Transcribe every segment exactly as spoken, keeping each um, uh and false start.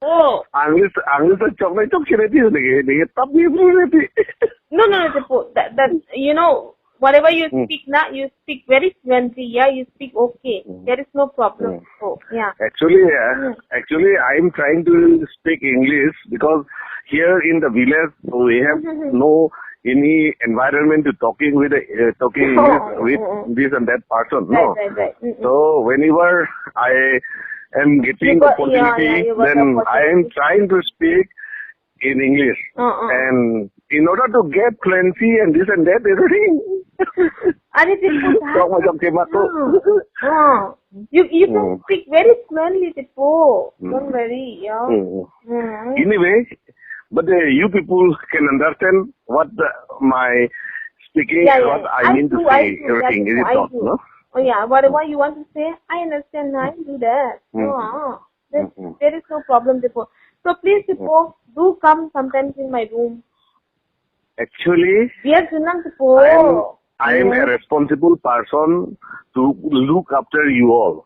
Oh. English, English chok na chok chire ti ne ke, ne ke tap ni bru ne ti. No, no, no, Tepo. That, that, you know, whatever you Hmm. speak na, you speak very fluently, yeah, you speak okay. Hmm. There is no problem, Hmm. Tepo. Yeah. Actually, uh, Hmm. actually, I am trying to speak English because here in the village we have Hmm. no any environment to talking with uh, talking Oh, English with oh, oh. This and that person. Right, No. Right, right. Mm-mm. So whenever I am getting You got- yeah, opportunity, yeah, you got then the I am opportunity. Trying to speak in English. Uh-uh. And in order to get fluency and this and that, everything. Are Tepo, Chok ma chok chema ko. Uh-uh. You you can Hmm. Speak very fluently, Tepo. Hmm. Don't worry, yeah. Hmm. Hmm. Anyway, but uh, you people can understand what the, my speaking, Yeah, yeah. What I, mean do, to say, I do, everything. Yeah, Is it I not? Do. No? Oh yeah, whatever you want to say, I understand. I do that. Hmm. Uh-uh. There, Hmm. There is no problem, Tepo. So please, Tepo, do come sometimes in my room. Actually, Biar junang, Tepo. I am, I am a Hmm. Responsible person to look after you all.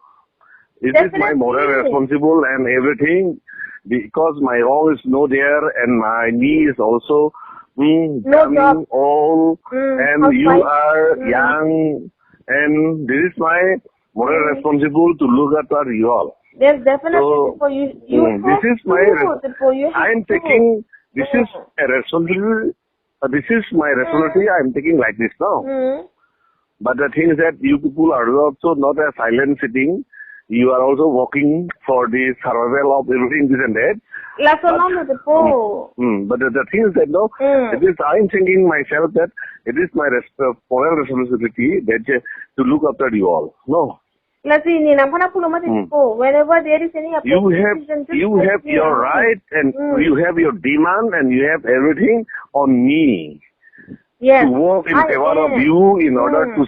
It is my Definitely. Moral responsible and everything because my home is no there and my knee is also mm, No coming job. All Mm, and you housewife. Are Mm. Young and this is my moral Mm. Responsible to look after you all. Yes, definitely. So, Tepo, you, you mm, this have is my to, res- Tepo, you have I am to. Taking this is Mm. A responsibility. Uh, this is my responsibility. Mm. I am taking like this now. Mm. But the thing is that you people are also not a silent sitting. You are also working for the survival of everything, this and that. Laso But- Long, Tepo. Mm, but the, the thing is that no, Mm. It is I am thinking myself that it is my resp- moral responsibility that uh, to look after you all. No. Lasi ne nangphan pulo mati, Hmm. Tepo. Whenever there is any You opportunity, have then just you let have me your know. Right and Hmm. You have your demand and you have everything on me Yes. To work in I favor am. Of you in order hmm. To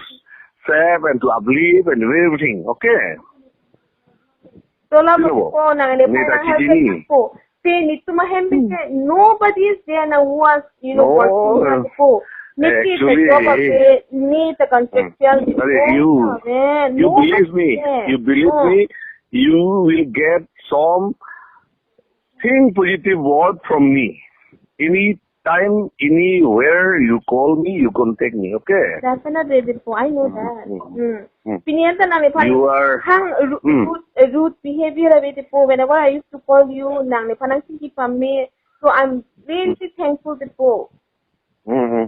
save and to uplift and everything. Okay. Tola mo po nang ne pa nang help po. Te netum ahem bise, nobody is there now who was, you know, no. Working na po. Niki the job ave, ni the contractual. You, you believe me, you believe me, you will get some thing positive word from me. Any time, anywhere you call me, you contact me, okay? Definitely, Tepo. I know that. Pini an ta nang nephan you are hang rude, rude behavior ave, Tepo. Whenever I used to call you, nang nephan nang singki pame. So I'm really thankful, Tepo.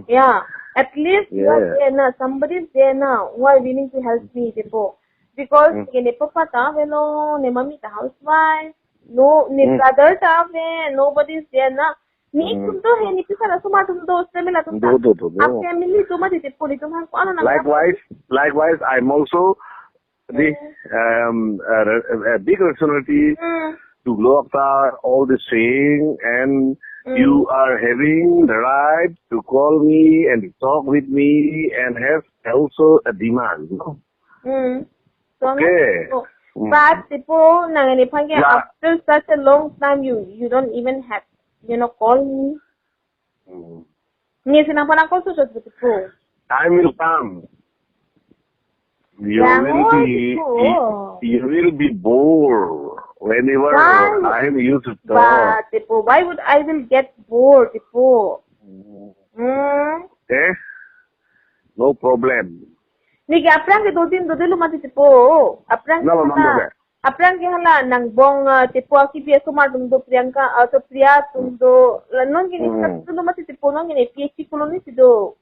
Yeah. At least you are there na. Somebody is there na who are willing to help me, Tepo. Because ke ne papa ta avelo, ne mummy ta housewife, no, ne brother ta ave, nobody is there na. Ni tum to he, ni pisa na sumar tum to, family tum to. Do, do, do, do. Family tum mati, Tepo, ni tum hang ko ano na. Likewise, likewise, I'm also the um, a, a big responsibility to look after all the thing, and you are having the right to call me and talk with me and have also a demand. No? Okay. But Tepo, nang nephan ke after such a long time, you you don't even have, you know, call me. Ni si nang pernah call so, Tepo. Time will come. You will be you, you will be bored whenever I am used to talk. But Tepo, why would I will get bored, Tepo? Hmm? Eh? No problem. Niki aphrang ke do din do delu mati, Tepo. Aphrang ke hala. Aphrang ke hala nang bong, uh, Tepo akibi asomar tum do, Priyanka, uh, to Priya tum do. La non ke ne delu mati, Tepo, non ke ne P H C colony si do.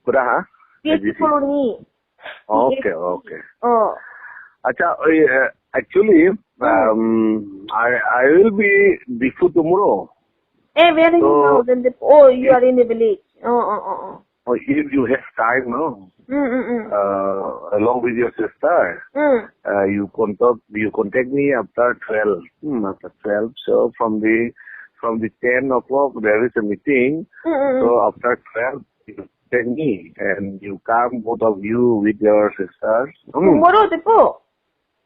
Kuda ha? P H C colony. Okay, okay. Oh. Acha, uh, actually, um, I I will be Diphu tomorrow. Eh, where is it now? Then the, oh, you are in the village. Oh, oh, oh, oh. Oh, if you have time, no? Mm, mm, mm. Uh, along with your sister, mm. Uh, you contact you contact me after twelve. Hmm, after twelve. So from the from the ten o'clock there is a meeting. Mm, mm, mm. So after twelve, you contact me and you come both of you with your sisters. Hmm. Tomorrow, Tepo.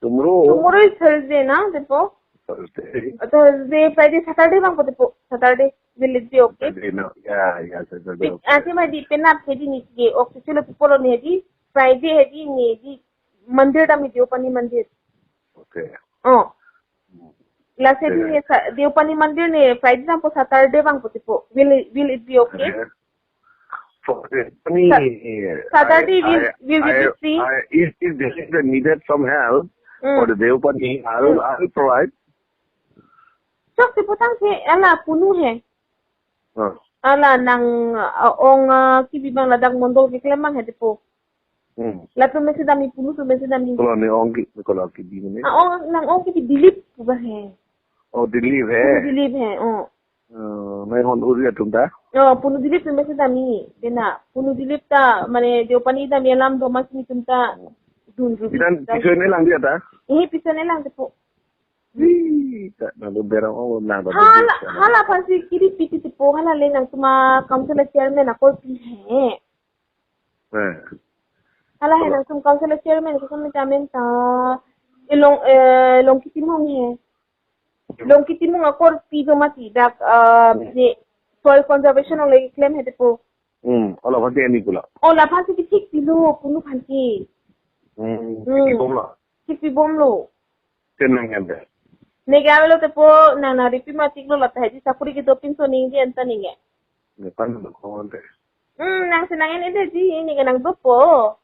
Tomorrow? Tomorrow is Thursday, na, Tepo? Thursday. Uh, Thursday, Friday, Saturday bang po, Tepo. Saturday, will it be okay? Saturday, no. Yeah, yeah, Saturday. Okay. Ante ma di penap hedi ni ke, okay, chalo, Tepo lo ni hedi, Friday hedi ni di, Monday ta mi di open ni Monday. Okay. Oh. Lasi di Eh. ne sa-, Deopani Mandir ne Friday dampo, Saturday vangpo tipo. Will it, will it be okay? Eh. For the, I mean, Sa-, Saturday I, will, I, will be I, free? I, if, if there is a needed some help Mm. for the Deopani, I will, Mm. I will provide. Chok tipo tangte, hala punu he. Oh. Hala nang, uh, ong, uh, kebi abang ladak mondol keklem abang he tipo. Hmm. Latum mesi dam-i, punu atum mesi dam-i. Kolo ne ong ke, kolo kebi mane? Ah, ong, nang ong kebi Dilip pu abang he. Oh, Dilip he. Punu Dilip he, oh. Oh, nai hon uri atum ta? Oh, punu Dilip atum mesi dam-i. Dena, punu Dilip ta, mane Deopani dam-i alam do mas netum ta. Hmm. Dun ru Idan ta. Piso ne lang dia ta? Eh, piso ne lang tipo. Ih, ta, nang do berang ong, nang do Hala, berang. Hala aphansi kiri piti tipo, hala le nangtum a-council chairman akorpi he. Eh. Hala he Hala. Nangtum council chairman, kusum ni chairman ta, ilong, eh, Longki Timung he. Longki Timung akorpi do mati dak, eh, Hmm. ni soil conservation along le klem he tipo. Hmm, hala aphansi ani pulo. Hala aphansi kethik pilo, punu aphansi. Hmm, Hmm. Kethik bomlo. Kethik bomlo. Te nang ende. Neke avelo tipo, nang nang ripi matik lo, lata haji sakuri kedo pinso ningje anta ningje. Ne pan lo ko ante. Hmm, nangsi nang en ende ji, neke nang dopo.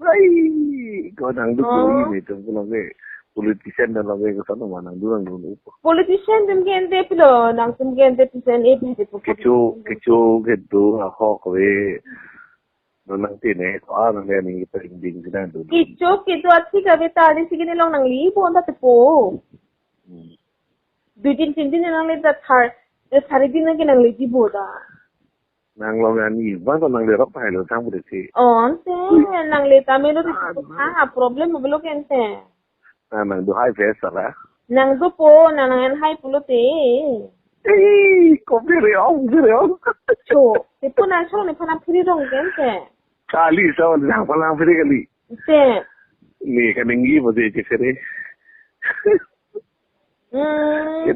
Ai, ko nang dopo Oh. Ini tum ko lage politician dan lage ko sana ma nang do nang do upo. Politician atum ke ende pilo, nangtum ke ende pisen e bhai tipo. Kecho, kecho kedo ahok ve. Nang tine ko a nang le ning pering sina do. Kecho kedo athik ave ta, ari si kene long nangli bo anta tipo. Hmm. Dui din tin din nang le ta thar, eh, sari din nang ke nangli ji bo ta. Nang long ani, bang ko nang le rok pai lo sang pute si. Oh, ante, nang le ta melo di Aduh. Tang a problem melo ke ante. Nang, nang do hai face sala. Nang dopo, nang nang en hai pulote. Eh, ko bere ong, bere ong. Cho, tipo nang cho nephan nang phiri rong ke ante. Kali, so, nang phan nang phiri kali. Te. Ne kaningje bo de che phiri. Hmm.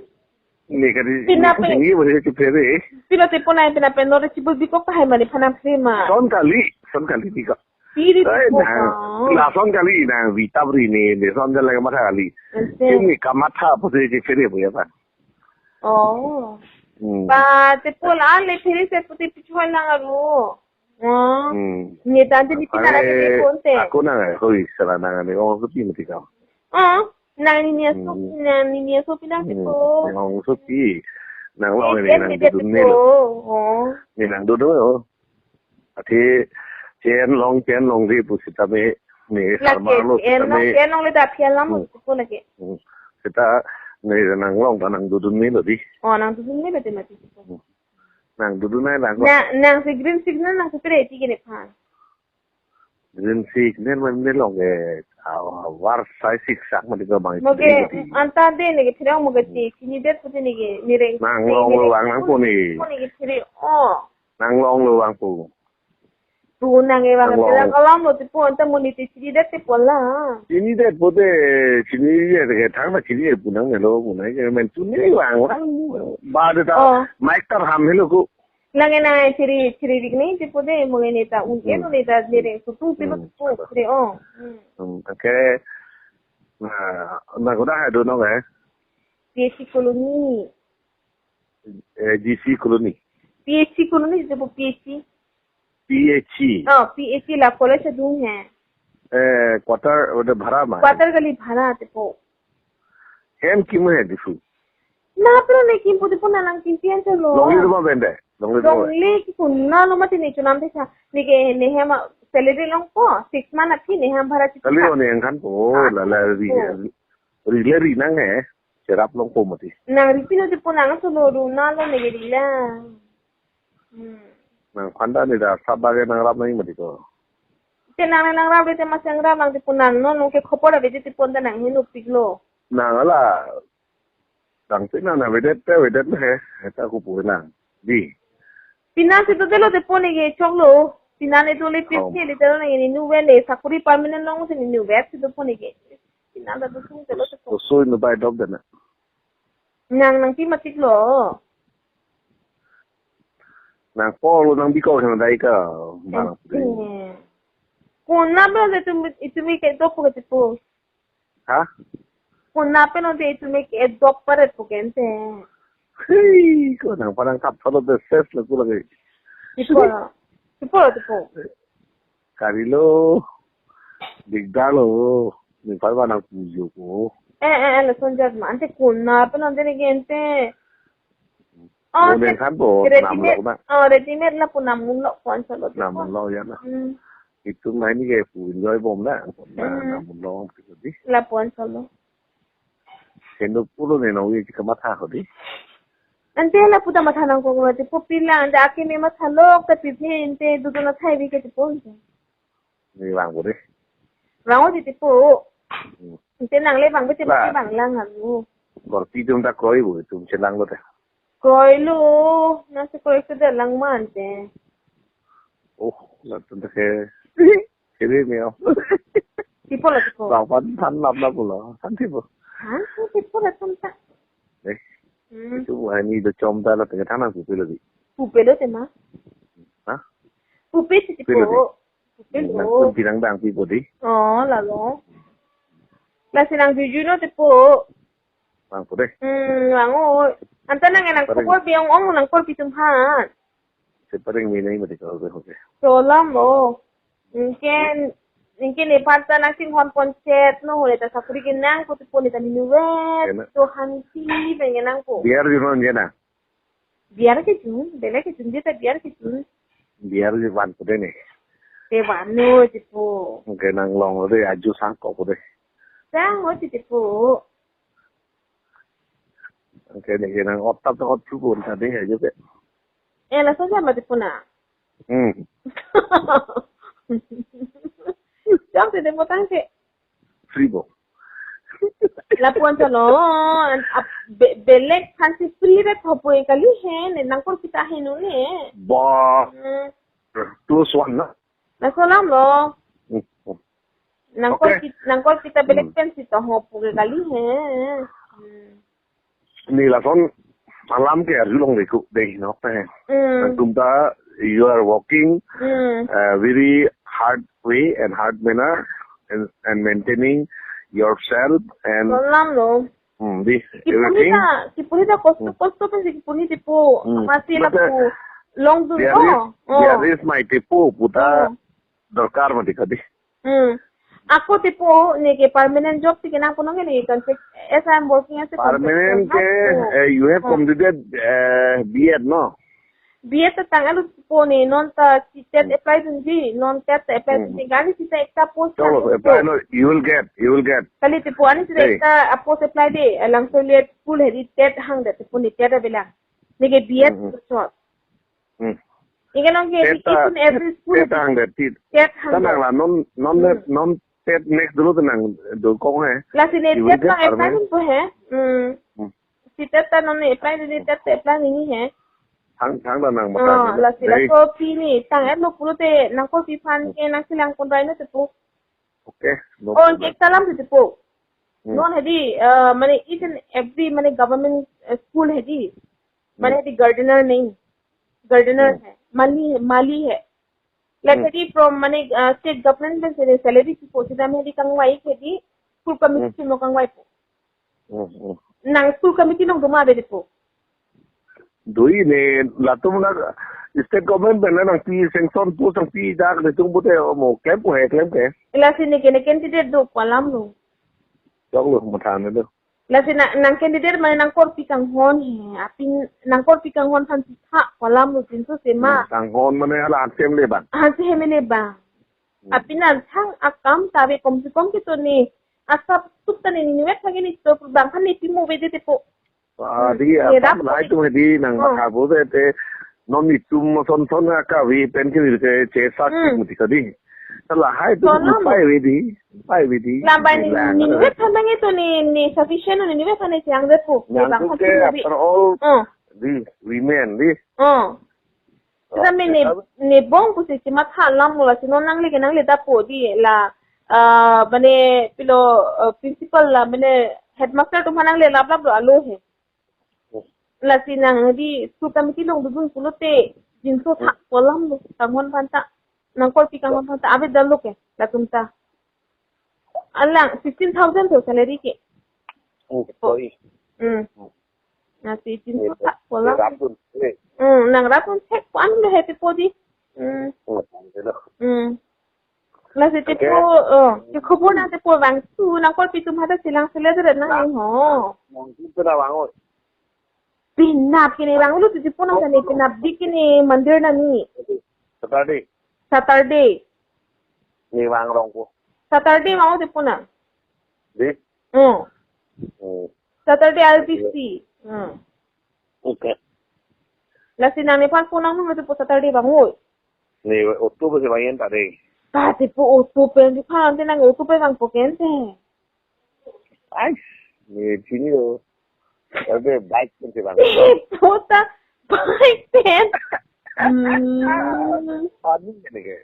Ne kali, Pina pe- kaningje bo de che phiri. Pilo tipo nai pina pe nore chibul bikok tahai mani phan nang phiri ma. Son kali, son kali bikok. Phiri Ai, bikok nang, ka. Lason kali nang vita bri ne, ne son kali kamatha kali. Ante. Sini kamatha bo de che phiri bo ya pa. Oh. Hmm. Ba, tipo la le phiri se pute pichuan lang aru. Oh. Hmm. Ne tante ni pina Ai, la ke phone te. Ako nang, eh, hoi, sala nang ne ong sopi mati ka. Oh, nang ni ni aso, Hmm. Nang ni ni aso pina Hmm. Tipo. Nang ong sopi. Nang long Eh, ni eh, nang eh, dudun eh, ne lo. Oh. Ni nang dudun lo. Ati, chen long, chen long di pu sitame, ni Lake, sama lo chen long, sitame. Chen long le da phian lam Hmm. Tipo lake. Hmm. Sita, ni nang long ta nang dudun ne lo di. Oh, nang dudun ne lo di mati tipo. Hmm. Nang dudun nai lang ko. Na, nangsi green signal nangsi pere ti kene phan. Green signal mane long ke, ah, war sai siksak mati ko bang. Moke, pere ti. Anta de neke phiri ong moke ti, chinidet pute neke, nireng. Nang long lo vang nang puni. Puni ke phiri, oh. Nang long lo vang pu. Tu nang e vang Nang long. Phiri ong alam lo tipo, anta mo ni ti chinidet tipo la. Chinidet pute, chinidet ke thang na chinidet pu nang lo, pu nang ke men tu ni vang vang. Ba de ta, Oh. Mic tar ham helo ko. Lang ena chiri, chiri rik ni, tipo de, mo ne ta un, Hmm. Eno ne ta, nireng, sutu, tipo, Hmm. Tipo, chiri, oh. Hmm. Hmm, okay. Na, na kuda hai do no, eh? P H C colony. Eh, G C colony. P H C colony, tipo P H C. P H C. Oh, P H C la college adung hai. Eh, quarter, udah bhara ma. Quarter kali bhara, tipo. Hem kim hai disu. Na, pero ne kim pute puna nang kim pian chalo. Longle rumah bende. Longle rumah. Longle ki kunna lo mati ne chunam te cha. Neke ne hem salary longpo, six month aphi ne hem bhara chita. Kali ne yang kan po, Ah, la la ri, po. Ri le ri nang he. Cherap longpo mati. Nang ri pino te po nang solo ru na lo neke ri la. Hmm. Nang phanda ne da sabage nang rap nang mati ko. Te nang nang rap te mas nang rap nang te po nang no nung ke khopor ave te po nang hinu pik lo. Nang ala Tangte nang na vedet te vedet le he, heta kupu nang. Di. Pina si to telo te po neke choklo. Pina ne to le Oh. Pisi le telo neke ne nu vele sakuri permanent long si ne nu vet si to po neke. Pina da to sung telo te po. To sui nu bai dok dena. Nang nang pi matik lo. Nang polo nang bikok nang dai ka. Bang. Eh. Kuna bro le tum itumi ke to po ke po. Ha? Konat pen ante itum ke dok paret pu ke ante. Hei, ko nang panang kap thalo de ses lo ko lagi. Tipo lo. Tipo lo, tipo. Karilo. Digdar lo. Ningpar ba nang pujo ko. Eh, eh, eh, lason jat ma. Ante konat pen ante ne ke ante. Oh, Mo ante neng khan bo, ready-made, nam lo na. Oh, ready-made lapu nam unlo pon solo. Nam unlo ya na. Hmm. Itum nai ni ke pu enjoy bom na. Na, hmm, nam unlo gitu di. Lapu-an solo. Sendo pulo ne nong ye kamatha ho di. Ante lapu ta matha nangkok lo tipo pila, ante akimi matha lok ta pipi ante dudu na thai bi ke tipo ante. Ni vangpo de. Vang o di tipo. Hmm. Ante nangle vangpo tipo. Lah. Vang lang alu. Korpi atum ta kroi bo, itum chelang lo de. Kroi lo, nasi kroi ke dalang ma ante. Oh, latum ta ke. Kiri ni oh. Tipo lo tipo. Bang pan than lap lap lo. Than tipo. Than tipo latum ta. Eh. Hmm. Itum hini do chom ta la tengah than nang pupe lo di. Pupe lo tema. Hah? Pupe si tipo. Pupe lo di. Pupe lo. Nang pun pinang dang tipo di. Oh, lalo. Lasi nang juju no tipo. Vangpo de. Hmm, vang o. Ante nang nang, pareng, khobor bi ong-ong nang korpi atum aphan. Se pareng mi nai mati ka oke oke. Cholam lo. Ingke, ingke nephan ta nang chinghon pon chet no hole ta sakuri ke nang ko tipo ne ta minuet. Ena. To hanti benge nang ko. Biar di non jena. Biar ke jun, bele ke jun, dia ta biar ke jun. Biar di vangpo de ne. Te vang no tipo. Oke nang long de aju sangkok de. Sang o tipo. Oke, ne nang otap to ot phu pon tadi aja ke. Eh, lason jat ma tipo na. Hmm. Jam te demo tang ke. Free bo. Lapu-an solo, ap-, be-, belek aphan si free ret hopo kali he, ne nang korpi ta he no ne. Ba. Hmm. Plus one na. Laso alam lo. Hmm. Nang, oke, korpi, nang korpi ta belek, hmm, pen si to hopo ke kali he. Hmm. Ne lason alam ke arjulong de ko de no pe. Hmm. Nangtum ta you are working, hmm, uh, very hard way and hard manner and, and maintaining yourself and, laso alam lo. Hmm, di, kipu ni everything. Ta, kipu ni ta kosto, hmm, kosto pen si kipu ni tipo. Hmm. Masi, but, lapu, uh, longdun there ko. Is, oh, there is my tipo, pu ta, oh, dorkar mati kadi. Hmm. Ako tipo, ne ke permanent job si ke nangpo non ke ne contract, as I am working as a contractor, permanent ke, not to, eh, you have, oh, completed, eh, B Ed, no? B Ed ta tang alu tipo ne, non ta si tet, hmm, apply dunji, non tet ta apply, hmm, dunji, kali sita ekta post. Chalo, lang apply, no, you will get, you will get. Kali tipo ani sita, hey, ekta, ah, post apply de, alang so let school hedi tet hang de, tipo ne tet avelang. Ne ke B Ed, hmm, hmm, short. Hmm. Ingke non ke tet di ta, each and every school tet hedi hang de tet. Tet hang de. Tanang la non, non, hmm, non tet next dulu tenang do kong he. Lasi ne tet nang apply, you will get permanent, dun po he. Hmm. Hmm. Si tet ta non ne apply, ne tet ta apply ni he. Thang, thang ta nang mata. Oh, ne lasi dei. Laso pi ni tang et lo pulote nang korpi aphan, hmm, ke nang chelang pon rai no tipo. Okay, no problem. Oh, ke salam tipo. Hmm. Non hedi, uh, mane each and every mane government, uh, school hedi. Hmm. Mane hedi gardener nahi. Gardener, hmm, hai. Mali, mali hai. Like, hmm, hedi from mane, uh, state government pen se salary pipo, seta mane hedi kangvai hedi school committee, hmm, chimo kangvaipo. Hmm, hmm. Nang school committee along do ma ave tipo. Do ne, latum na state government pen nangpi sanction post nangpi dak netum pute mo klem ko he klem ke. Lasi ne ke ne candidate do pu alam lo. Choklo matha ne do. Lasi na, nang candidate mane nang korpi kanghon he. Apin nang korpi kanghon aphan si tha pu alam lo, jinso sema. Hmm, kanghon mane hala hansi hem le bang. Hansi hem le bang. Hmm. Apin nang thang akam ta ave kom si kom ke to ne. Asap tuk ta ne ni vet thang ni to bang aphan ne pi mo ave de tipo. Ah, hmm, di, ne apa rap menai ko tu di nang, oh, matha bo de te non netum son son ka ave pen ke ni ke che sa, hmm, tu muti kadi. Lahai tu, sono mo, upai ave di, upai ave di. Lambai ni, lang ni, ni ave. Vet thang bang itu ni, ni sufficient ni, ni vet thang ni siang vet po. Yang bang tu ke, after all, oh, di women di. Oh. Seta mane, ne bong pusi chematha alam lo, lasi non nangle ke nangle dapo di la, ah, mane pilo, ah, principal la, mane headmaster atum aphan nangle laplap lo alo he. Lasi nang di school committee along dodun pulote jinso tha pu alam lo, kanghon aphan ta, nang korpi kanghon aphan ta ave dam lo ke latum ta. Alang sixteen thousand to salary ke. Hmm, Tepo. Koi. Hmm. Hmm. Lasi Chinso Ni, thak ni polang. Rap dun. Ni. Hmm, nangrap dun thek po an lo he Tepo di. Hmm. Hmm, ni lo. Hmm. Lasi Tepo, Okay. Oh, ke khobor nang Tepo vangthu, nang korpi atum hadak chelang selet ret nang Nah. Ni ho. Nang tu pernah bangun. Penap ke ne vanglo tu Tepo nang tane, penap dik ke ne mandir nang ni. Saturday. Saturday. Ne vang rong ko. Saturday vanglo Tepo nang. Di? Hmm. Hmm. Saturday R B C. Hmm. Okay. Lasi nang nephan phone nang nung Tepo Saturday vanglo. Ne auto ko se vang en ta de. Ta Tepo auto pen di phan te nang auto pen vangpo ke ante. Ai, ne chini lo. Ante bike pen se vang. Tepo ta bike pen. Hmm. Ani ne ke.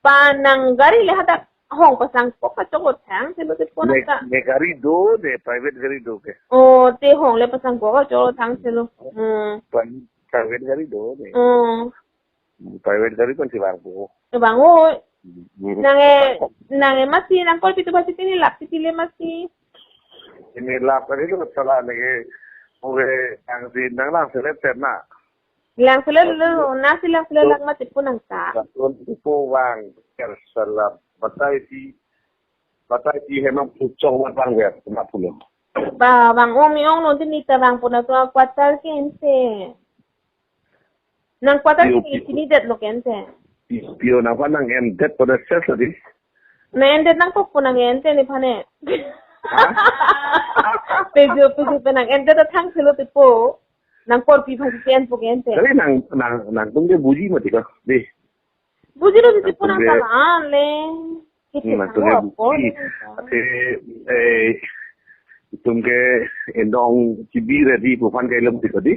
Pa nang gari le hadak hong pasang po kachok thang selo Tepo Ne, nang ta. Ne gari do, ne private gari do ke. Oh, te hong le pasang po kachok thang selo. Hmm. Pri-, private gari do ne. Hmm. Private gari pen si vangpo. Vanglo. Hmm. Nang e, nang e masi, nang korpi atum pasi pini lap si pile masi. Pini lap kali tu salah ne ke, oke, nang si, nang lang selet set na. Lang selet lo, nang si lang selet lang mati pun nang ta. Katun Tepo vang, ker salah, batai si, batai si henok puchong mat vang ver, kena pulo. Ba, vang om yong lo, di nita vang pun atua quarter ke ante. Nang quarter Pio, ke pio. Chini det lo ke ante. Pio, pio, nang pa nang en det pada ses tadi. Na en det nang kok pun nang ante nephan e. Ha? Pejo, pejo pen nang en det thang selo Tepo. Nang korpi phan si en po ke ante. Kali nang, nang, nangtum ke buji mati ko. Di. Buji lo Tepo nang Nangtum ke salah le. Kita Hmm, nangtum ke tahu apa buji. Ni. Ate, eh, itum ke endong chibi ready pu phan ke lem tiko di.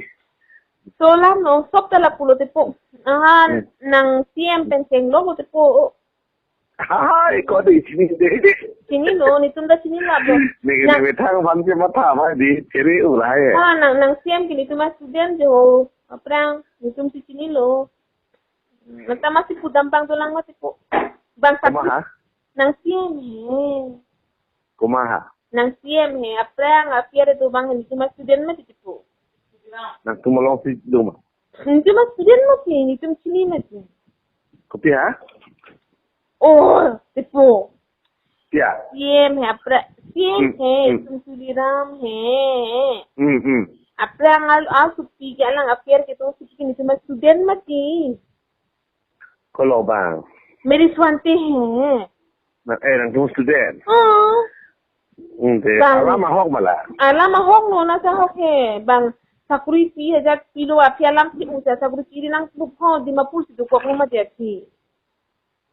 So lam no, sop ta lapulo Tepo. Aha, Hmm. Nang C M pen chenglo ko Tepo. Hai, ko di chini de. Chinilo, netum ta chini lap lo. Ne, ne Nang methang phan ke matha ma di, chere ulai. Ah, nang, nang C M ke netum a student jo, aphrang, netum si chinilo. Nang ta masi pudam bang dolang mati Tepo. Bang satu. Komaha? Nang C M he. Komaha? Nang C M he, aphrang, aphiar do bang he, netum a student mati Tepo. Nangtum along si do ma? Netum a student mati, netum chini mati. Kopi ha? Oh, Tepo. Ya. C M he, aphrang, C M Hmm, he, hmm. Netum Tuliram he. Hmm, hmm. Aphrang al, al supi ke alang aphiar ke to supi ke netum a student mati. Kolo bang. Mary Swante he. Na, eh, nangtum student. Oh. Hmm, te, Bang. Alam ahok mala. Alam ahok no na sa ahok he. Bang sakuri pi hajar pilo aphi alam si usa sakuri pi nang buk ho Dimapur si dukok no mati aphi.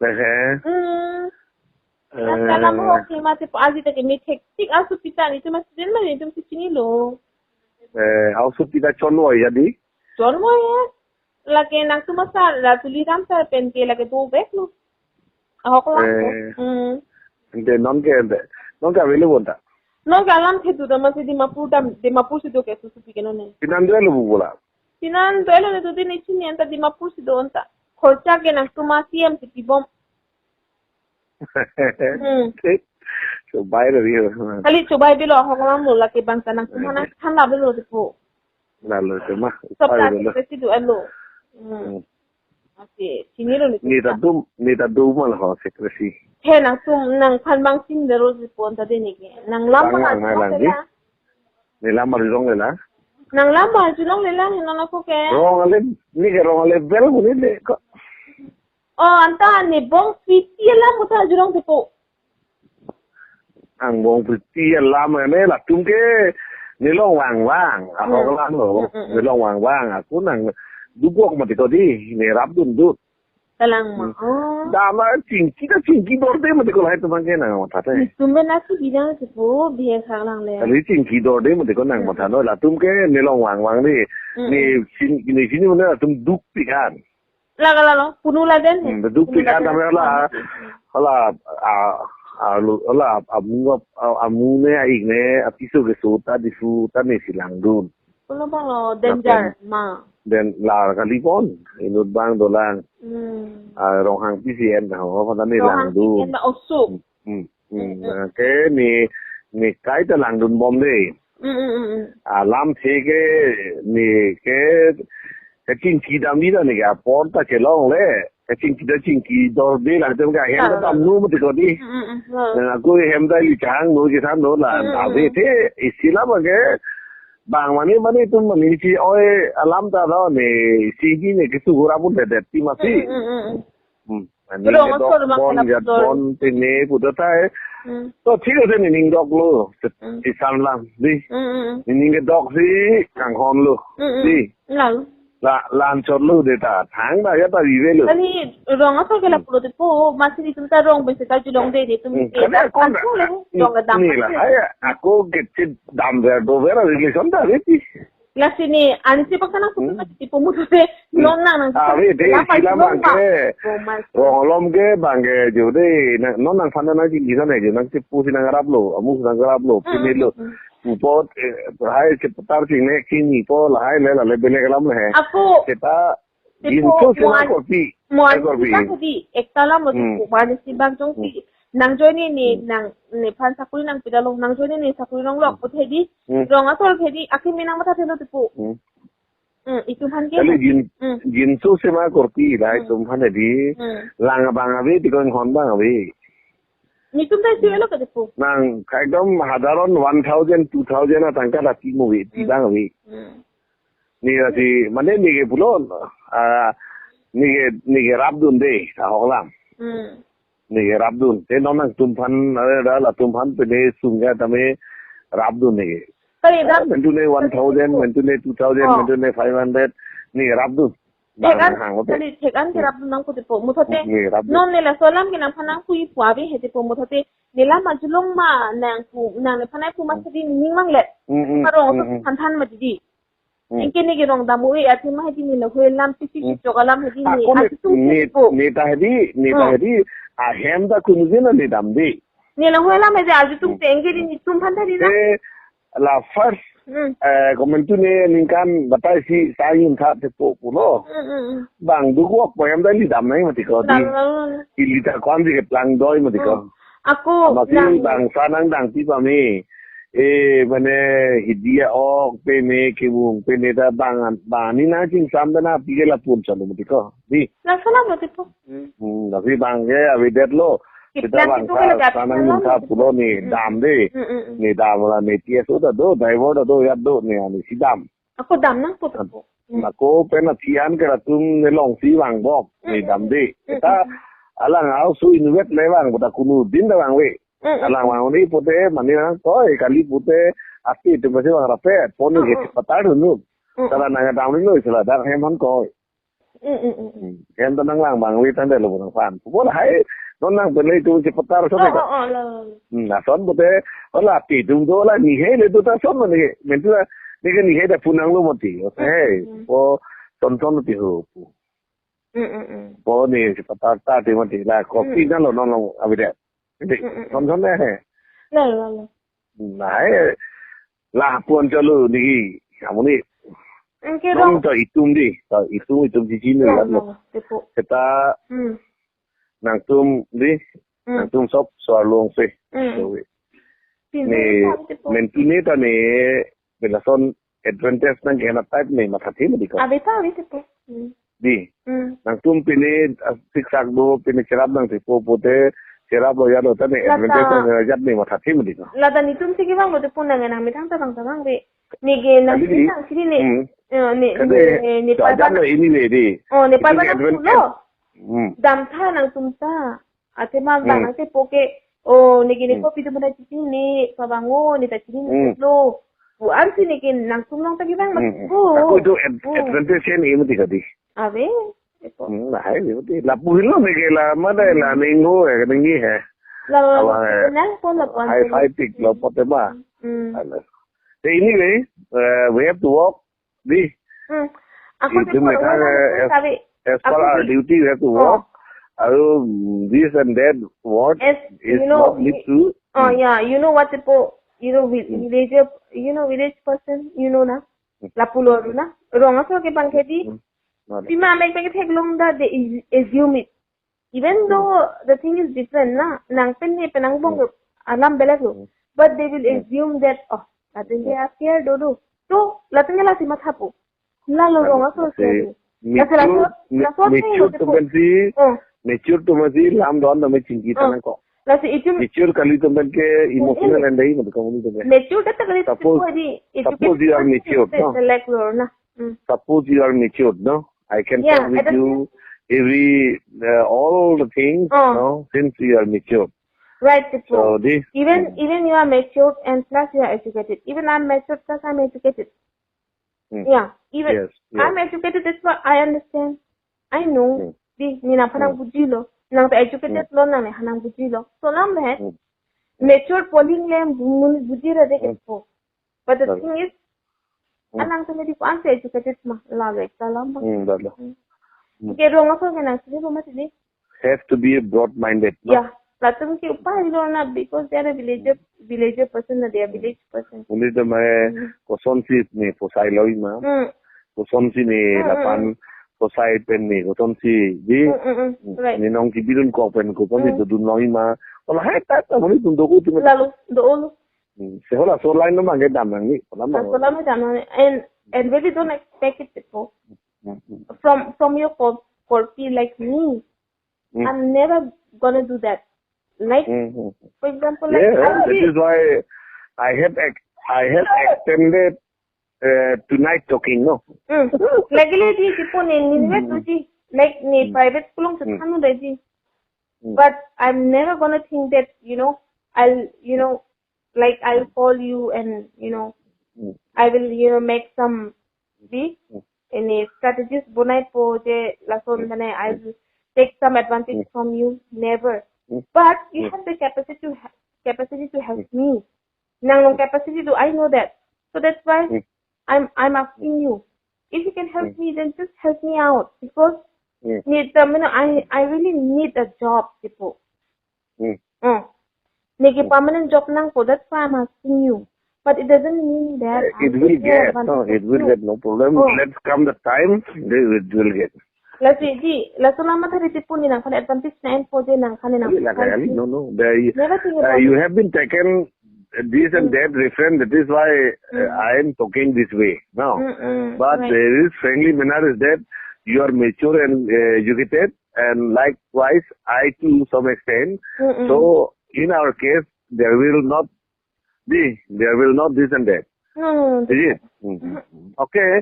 Ehe. Hmm. Eh. Nang alam ahok he mati po aji ta ke methek tik asu pita netum a student ma netum si chinilo. Eh, asu pita chonvoi ya di? Chonvoi ya. Lake nangtum asar, la Tuliram sar pen ke lake dovek lo. Ahok lang ko. Eh. Hmm. Ante non ke ante. Non ke avelo bonta. Non ke alam thedu dam masi Dimapur dam, Dimapur si do ke susupi ke non ne. Pinan dovelo bu bola. Pinan dovelo ne tu di ne chini anta Dimapur si do anta. Khorcha ke nangtum a C M si pibom. Hmm. Thik. Chobai lo ri ho. Kali chobai bilo ahok lang lo lake bangsa nangtum Eh. Hana than la bilo Tepo. Lalo tema. Sop upai ta lo. Ke si do alo. Hmm. Hmm. Ante, chinilo ne Ni ta. Dum, ni ta dum mal ho secrecy. He nangtum, nangphan bang chin dero si pon ta de ne ke. Nang lam Bang ma bang na lang di. Ni lam arjulong le la. Nang lam arjulong le la, he non ako ke. Rong ale, ni ke rong ale bel bu ni le ko. Oh, anta ne bong fiti alam ko ta arjulong Tepo. Angbong priti alam ane latum ke nelong vangvang. Ahok Hmm. Alam lo. Hmm, hmm, hmm. Nelong vangvang. Ako nang dukok mati ko di. Ne rap dundut. Kalang ma. Hmm. Oh. Dama chingki ta chingki dorde mati ko lahai teman ke nang matha te. Netum ben nasi bidang si po bihe khang lang le. Kali chingki dorde mati ko nang Hmm. Matha no. Latum ke nelong vangvang di. Hmm. Ne chin, ne chini mana latum duk pikan. Lake lalo, punu laden he. Hmm, duk Punu pikan laden. Tame hala, hala, a, a, lo, hala, amu, a, amu ne, a-ik ne, apiso keso ta, disu ta ne si langdun. Pulo bang lo, danger, Lapen ma. Den lar kali pon, inut bang dolang. Hmm. A, Ronghangpi si en ta ho, pata ne Ronghangpi langdun. En ba osu. Hmm, hmm, hmm. Hmm, hmm. Na ke ne, ne kai ta langdun bom de. Mm, mm, mm, mm. Alamthe ke ne ke kachingki damji ta ne ke apor ta kelongle. Kachingki ta chingki dorde la tem ke ahem ta Ah. damno mati ko di. Mm, mm, mm. Hmm. Na ako hem ta ili chang no ke san no la. Mm, mm, Ave mm. the isi la ba ke bang mane mane tum mane si oi alam ta lo ne si di ne ke sugura pun det ti masi. Mm, mm, mm, mm. Hmm. Ani Rong kedok asor mang bon, kedap jat dor. Bon, tene, puta tai. Hmm. To thik ase ni ning dok lo. Hmm. Sisan lang, di. Hmm, hmm, hmm. Ni ning kedok si, kanghon lo. Hmm, hmm. Di. Lang. La, lan chot lo, de ta. Thang da, ya ta vive lo. Ani rong asor ke la Hmm. pulo te po, masi ni tum ta rong bese ta julong de, ni tum Hmm. ke Kali ta akon kan da. Rong kedam Ni la, kan. Hai, ako ke chit dam ver, do ver, relation ta, de ti. Lasi ni, ani si paksa nang Hmm. suka ti po muthote, Hmm. non nang nang Ah, suka wait, eh, lapa sila julong bang ba. Ke. Oh, mas. Rong alom ke bang ke jo de, na, non nang fana nang jinggi sana jo, nang si pusi nang rap lo, amu nang rap lo, Hmm, pini lo. hmm, hmm. Upot, eh, hai si patar sing ne kini po, lahai le, la le bele kalam le hai. Ako, Kita, Tipo, jinso sima muan, korpi, muan ai korpi. Sibak di, ekta lam lo Hmm. tipo, muan sibak jong Hmm. si. Nang join ni, ni, Hmm. nang, nephan sakuri nang pida long, nang join ni sakuri long lok, Hmm. put hedi, Hmm. rong asor hedi, akim menang matha thelo tipo. Hmm. Hmm, itum aphan ke. Kali jin, Hmm. jinso sima korpi, la Hmm. itum aphan hedi, Hmm. lang abang ave, tikon hon abang ave. Nitum ta isi elo ke tipo. Nang, ekdom hadaron one thousand, two thousand atangka ta timo ave, Hmm. tibang ave. Hmm. Ni lasi, mane ni ke pulo, ah, ni ke, ni ke rapdun de, ahok lam. Hmm. Ni ke rapdun. Te non nangtum aphan, are da latum aphan pele sungga tame rapdun ni ke. Kali Ah, rap, mentu ne one thousand, mentu ne two thousand, Oh. mentu ne five hundred, ni ke rapdun. Thek an, Bang hang hote. Kali thek an ke Hmm. rapdun nangpo tipo. Muthote, Ni rapdun. non ne laso alam ke nangphan nangpui pu ave he tipo. Muthote, ne lam ajulong ma nangpu, nang nephan nangpu ma Hmm. sadi ning mang le. Hmm, hmm, Parong hmm, so hmm. than than ma didi. Hmm. Anke ne ke rong dam-e athema hedi ne lahoi alam pisi Hmm. chok alam hedi ne Ako ne, achitung ne, se po. Ne ta hedi, ne ta Hmm. hedi, ahem ta kunu jena ne damde. Ne lahoi alam hedi achitung Hmm. se anke di nitum aphan ta di na. Eh, la first, Hmm. eh, komentu ne ningkan batai si sayun tha te po pulo. Hmm, hmm, hmm. Bang duk wok po hem ta ili dam nai mati ko di. Dam, dam, dam. Ili ta kwan si ke plang doi mati ko. Hmm. Ako Masi nang bangsa nang dangpi pame. Eh, mane hidi a-ok pene kevung pene ta bang bang ni nang chingsam ta na pi ke lapu-an chalo mati ko. Di. Laso alam lo tipo. Hmm. Hmm, tapi bang ke avedet lo. Kita Kita bang tipo sa ke lagap sanang alam minta lo tipo. Pulo ni Hmm. dam de. Hmm, hmm, hmm. Ni dam la ni T S O ta do, driver ta do, ya do ni ani si dam. Ako dam nangpo An-, tipo. Hmm. Ako pen athian ke latum ne long si vang bok, ni Hmm, dam hmm, de. hmm, Kita hmm. alang au su inwet le vang, bota kunu din ta vang ave. Mm, mm, Alang mm. Vang ni pute mane na koi kali pute ati tu masih vang rapet pon ni Mm, ke mm. Patar dulu. Mm, mm. Sala nang dam ni sala dak hem han koi. Mm, mm, mm, mm. Hmm. Hem ta nang lang vang ave tangte lo nangphan. Bol hai non nang pele tu si patar so Oh, ka. Oh, oh, lo, lo, lo. Hmm, na son pute ola ati tu do la ni he le tu ta son ni he. Mentu la ni ke ni he ta punang lo mati. Mm, Hey, mm, mm. Po son son ti ho pu. Mm, mm, mm. Po ni si patar ta ti mati la kopi Mm. na lo non lo ave de. Iti, Mm, mm, mm. Thomson ne he. Lo, lo, lo. Nai, lapu-an chalo niki, amuni. Anke Nong rong. To itum di, to itum, itum chichi ne Lo, ya lo, lo. Lo, tepo. Kita Hmm. nangtum di, Hmm. Nangtum sop so-arlo ong se. Hmm. So, Pintu ni sa tepo. Mentu ne ta ne, pelason advantage nang kena type ne mathathe mati ko. Ave ta, ave tepo. Hmm. Di. Hmm. Nangtum pine, ah, siksak do, pine cherap nangthepo pute, cherap lo ya lo ta ne, Lata. Advantage nang kena jat ne mathathe mati ko. Lata netum si kevang lo tepo nang nang methang ta vang ta vang ave. Neke nang Kali di. Sini nang sini ne. Hmm. Eh, ne, Kali ne, ne, ne, so ajat lo ini ne di. Oh, ne Itu pai ne advantage. Pulo. Hmm. Dam tha nangtum ta. Athema Hmm. Bang nang tepo ke, oh, neke ne Hmm. Kopi tu mana chichi ne, pabang o, ne ta chini Hmm. Ne lo. Bu an si neke nangtum long ta kevang Hmm. Mati ko. Ako itu ad-, Hmm. Advantage ni mati kadi. Ave, tepo. Hmm, lahai ni mati. Lapu hilo neke la, mana la Hmm. Ning ho, eh, ning ni he. La, la, Apa, la, eh, nang pon lapu-an high, tu. High peak lo Hmm. Pote ba. Hmm. Ala. So anyway, uh, we have to work. Di. Hmm. Ako Itu tepo, methang, wala eh, as, sabi. As per Ako our di. Duty, we have to Oh. Work. Aru, mm, this and that, what As, is you know, not lead y-, to, oh, hmm. Yeah, you know what, tepo, you know, vi-, Hmm. Village, you know, village person, you know na? Hmm. Lapulo na? Rong aso ke bang kedi. Hmm. Mane. Pima mek mek theklong ta, they is-, assume it. Even Hmm. Though the thing is different na, nang pen ne penang bong Hmm. Alam belek lo. Hmm. But they will Hmm. Assume that, oh, Latum ke affair do do. To, latum ke lasi mathapo. Lalo rong aso lasi ke. Mature, laso, ma-, laso mature atum pensi, oh, mature atum pensi lam do-an tame chingki, oh, tangko. Lasi itum mature kali atum pen ke emotional, mm, and dei madu kamu atum pen. Mature kata kali. Suppose, suppose you are educated person, matured, no? Like lo na. Mm. Suppose you are matured, no? I can, yeah, talk with you every, uh, all the things, oh, no? Since you are matured. Right, Dipo. So this, even, mm, even you are matured and plus you are educated. Even I'm matured plus I'm educated. Mm. Yeah, even, yes, yes, I'm educated, that's what I understand. I know. Mm. Di, ne nangphan nang, mm, bujilo. Nang ta educated, mm, lo, nang nephan nang bujilo. So lam le. Mm. Mature poling le mun bujira de, mm, kepo. But the, lalo, thing is, mm, alang tame di ko-an si educated ma, lalo ekta lam ba. Mm, lalo. Mm. Mm. Ke rong aso ke nang sini rumah sini. Have to be a broad minded, no? Yeah. Latum ke upai lo na, because they are a villager, mm, villager person na, they are, mm, village person. Uli to mai, mm, kosonsi ne posai loi ma. Mm. Kosonsi ne, mm, mm, lapan, mm, posai pen ne kosonsi di. Mm, mm, mm. Mm. Right. Ne nong kibidun ko pen kosonsi, mm, dodun loi ma. Wala hai ta ta muni tun doku tu. Lalo, do-o lo. Hmm, sehola so line lo mangke dam nang ni, kolam. Ah, mangke kolam dam nang ni. And, and really don't expect it, Dipo. Hmm, hmm. From, from your cor-, korpi like me, hmm, I'm never gonna do that. Like, hmm, hmm, for example, like, yeah, I that will is why I have ex-, I have extended, uh, tonight talking, no? Hmm. Like, really, Dipo, ne, ne, ne, hmm, to ji. Like, ne, hmm, private kulong se, hmm, thanu de ji. Hmm. But I'm never gonna think that, you know, I'll, you know, like, I'll call you and, you know, mm, I will, you know, make some, di, mm, any strategies bonaipo je lason, mm, mane, I, mm, will take some advantage, mm, from you. Never. Mm. But you, mm, have the capacity to ha-, capacity to help, mm, me. Nang long, mm, capacity do, I know that. So that's why, mm, I'm, I'm asking you. If you can help, mm, me, then just help me out. Because, mm, need the, you know, I, I really need a job, Dipo. Hmm. Hmm. Neke, hmm, permanent job nangpo, that's why I'm asking you. But it doesn't mean that, uh, I'm taking advantage of you. It will get, no, it will get, no problem. Oh. Let's come the time, they will, it will get. Lasi, di, laso alam matha riti pu, ne nangphan advantage na-enpo je nangphan, ne nangphan. Kali, kali, no, no. They, never think, uh, about it. You have been taken this and, hmm, that reference, that is why, uh, hmm, I am talking this way now. Hmm, hmm, right. But there is friendly manner is that you are mature and, uh, educated. And likewise, I too, some extent. Mm-mm. So, in our case, there will not be, there will not this and that. No, no, no. Is it? Mm-hmm. Mm-hmm. Okay.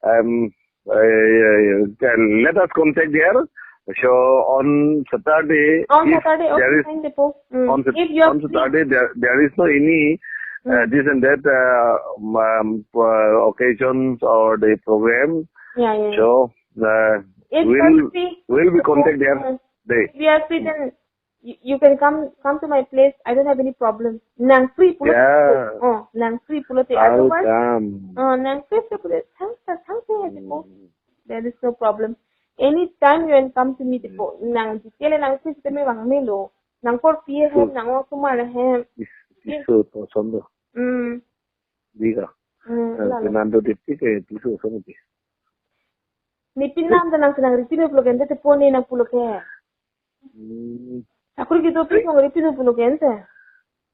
Um, uh, uh, then let us contact there. So, on Saturday, on Saturday, okay, fine, Dipo. Mm. If you are free. On Sat-, on Saturday, there, there is no any, uh, mm, this and that, uh, um, uh, occasions or the program. Yeah, yeah, yeah. So, uh, we'll, we'll be contact there. If you are free, mm, day. If you are free, then you, you can come, come to my place. I don't have any problem. Nang free pulote. Yeah. Oh, nang free pulote. I'll come. Otherwise, oh, nang free pulote. Thanks, sir. Thanks, sir. Hmm. There is no problem. Anytime you can come to me, Dipo. Hmm. Nang detail nang free, sitame vang melo. Nang korpi ahem, so, nang osomar ahem. Is, is so to sondo. Hmm. Di ka. Hmm, eh, lalo. Pinando dipti ke piso sama di. Ne pinando nang, nang riti ne pulo ke, ante te pone nang pulo ke. Hmm. Aku riki dopik nang riti ne pulo ke ante.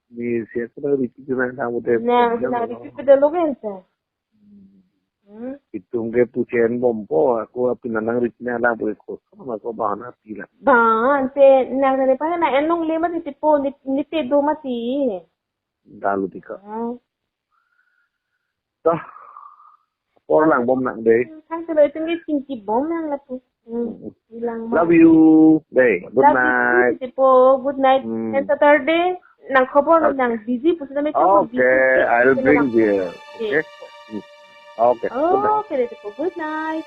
Ni siya ko nang riti ke nang, nang bote. Nang, nang riti ke dalo ke ante. Hmm. Itum ke puchen bompo, ako apin nang riti nang lang bote ko. Sama ko bahana pila. Ba, ante nang ne pa na enlongle mati Dipo, ne, ne te do mati. Dalu tika. Hmm. Dah. Apor langbom nang dei. Hmm, thank you, itum ke chingkibom nang lapu. Hmm. Hmm. Bilang bom. Love you. Dei. Good night. Love you too, Dipo. Good night. Hmm. And Saturday, nang khobor, okay, nang busy pu sitame, okay, busy. I'll bring beer. Okay. Okay. Hmm. Okay. Good night. Okay, Dipo. Good night.